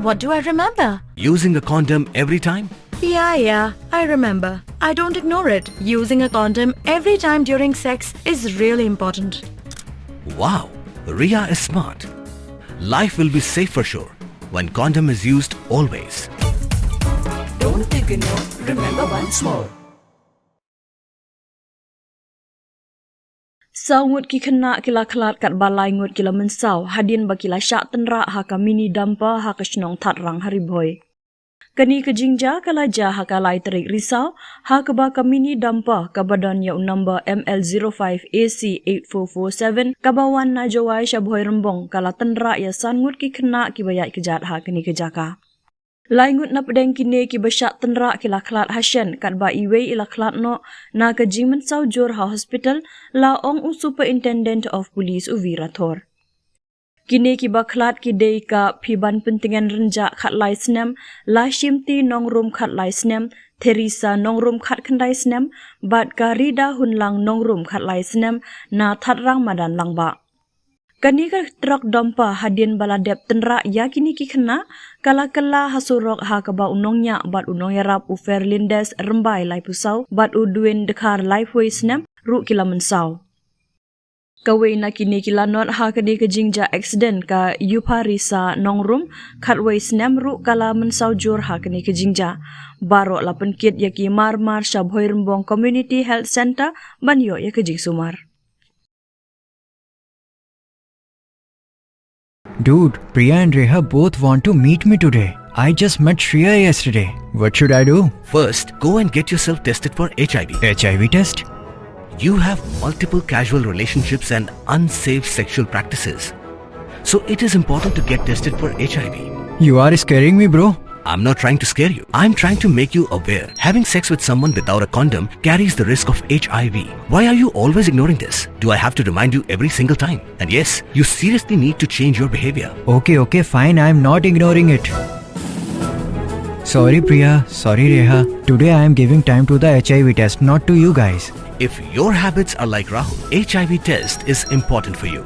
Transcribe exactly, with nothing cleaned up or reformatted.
What do I remember? Using a condom every time? Yeah, yeah, I remember. I don't ignore it. Using a condom every time during sex is really important. Wow, Ria is smart. Life will be safe for sure when condom is used always. Don't ignore, remember once more. Saw ngut ki khynnah ki la khlad katba lai ngut ki la mynsaw hadien ba ki la shah tynrah ha ka mini dumper ha ka shnong Thadrang ha Ri Bhoi. Kane ka jingjia ka la jia ha ka lai tarik Risaw, ha kaba ka mini dumper kaba don ïa u number M L zero five A C eight four four seven kaba wan na Jowai sha Bhoirymbong ka la tynrah ïa san ngut ki khynnah kiba ïaid kjat ha kane ka jaka. Lai ngut na pdeng kine kiba shah tynrah ki la khlad ha shen katba iwei i la khlad noh na ka jingmynsaw jur ha hospital, la ong u Superintendent of Police u V Rathore. Kine kiba khlad ki dei ka Phibanpyntngen Rynjah khatlai snem, Lashimti Nongrum khatlai snem, Theresa Nongrum khatkhyndai snem, bad ka Rida Hunlang Nongrum khatlai snem na Thadrang madan Langbah. Kane ka truck dumper hadien ba la dep tynrah ïa kine ki khynnah, ka la kylla ha surok ha kaba u nongñiah bad u nongïarap u Ferlindes Rymbai laiphew saw bad u Dwayne Dkhar laiphew wei snem ruh ki la mynsaw. Kawei na kine ki lanot ha kane ka jingjia accident ka Yupharisa Nongrum khatwei snem ruh ka la mynsaw jur ha kane ka jingjia. Baroh la pynkit ïa ki mar mar sha Bhoirymbong Community Health Centre ban ïoh ïa ka jingsumar. Dude, Priya and Reha both want to meet me today. I just met Shreya yesterday. What should I do? First, go and get yourself tested for H I V. H I V test? You have multiple casual relationships and unsafe sexual practices. So it is important to get tested for H I V. You are scaring me, bro. I'm not trying to scare you. I'm trying to make you aware. Having sex with someone without a condom carries the risk of H I V. Why are you always ignoring this? Do I have to remind you every single time? And yes, you seriously need to change your behavior. Okay, okay, fine. I'm not ignoring it. Sorry, Priya. Sorry, Reha. Today I am giving time to the H I V test, not to you guys. If your habits are like Rahul, H I V test is important for you.